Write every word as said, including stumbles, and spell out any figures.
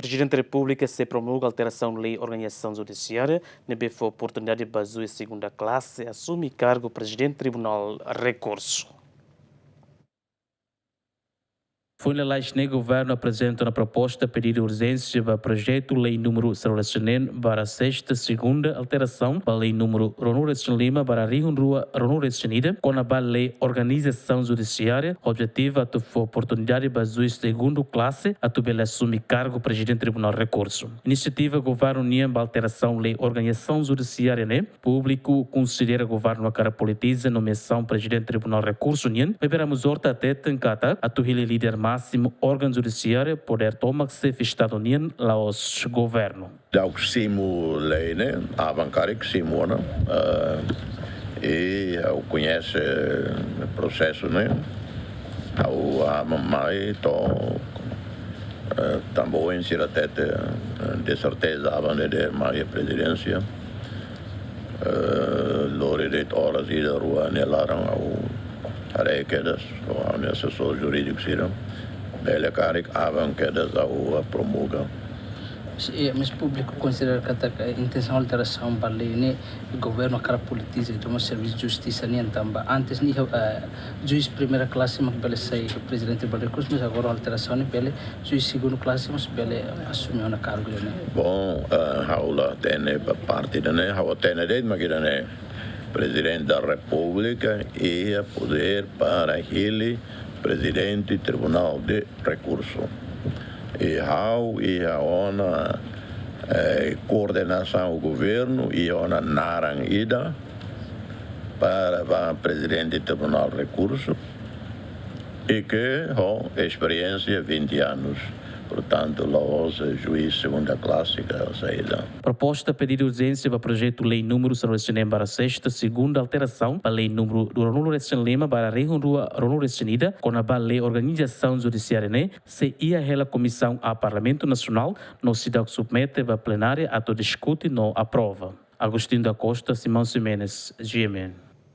Prezidente Repúblika sei promulga alterasaun lei organizasaun judisiária ne'ebé fó oportunidade ba juís segunda klase asume kargu Prezidente Tribunál Rekursu. Foin lalais ne'e, governu aprezenta ona proposta pedidu urjénsia ba projetu lei númeru sanulu-resin-neen barra sesta, segunda alterasaun ba lei númeru ruanulu-resin-lima barra rihun rua ruanulu-resin-ida, kona-ba lei organizasaun judisiária, objetivu atu fó oportunidade ba juís segundu klase atu bele asume kargu Prezidente Tribunál Rekursu. Inisiativa governu nian ba alterasaun lei organizasaun judisiária ne'e, públiku konsidera governu hakarak politiza nomeasaun Prezidente Tribunál Rekursu nian, maibé Ramos Horta hateten katak atu hili líder másimu órgaun judisiáriu, podér tomak xefe Estadu nian, la'ós governu. Daudauk simu lei ne'e, aban karik simu ona, eh, i ha'u koñese prosesu ne'e, ha'u aban mai to'o, eh, tanba ohin sira hatete, eh, de serteza aban ne'e de'it mai prezidénsia. Eh, lori de'it oras ida rua nia laran ha'u haree kedas ho ha'u-nia asesór jurídiku sira. Bele karik aban kedas ha'u promulga. Se, eh, mas públiku konsidera katak, eh, intensaun alterasaun ba lei ne'e, governu hakarak politiza, entaun servisu justisa nian tanba antes ne'e, eh, juís primeira klase mak bele sai Prezidente Tribunál Rekursu, mas agora alterasaun ne'e bele juís segundu klase mós bele asume ona kargu ne'e. Bom, eh, ha'u la hatene ba parte ida-ne'e, ha'u hatene de'it mak ida-ne'e Prezidente da Repúblika iha podér para hili Prezidente Tribunál de Rekursu. I ha'u iha ona, eh, koordenasaun governu, iha ona naran ida para ba Prezidente Tribunál Rekursu, i ke ho esperiénsia vinte anos. Portantu, la'ós juís segunda klase ka saida. Proposta pedidu urjénsia ba projetu lei númeru sanulu-resin-neen barra sesta, segunda alterasaun ba lei númeru ruanulu-resin-lima barra rihun rua ruanulu-resin-ida, kona-ba lei organizasaun judisiária ne'e, sei iha hela Komisaun A Parlamentu Nasionál, no seidauk submete ba plenária atu diskute no aprova. Agostinho da Costa, Simão Ximenes, G M N.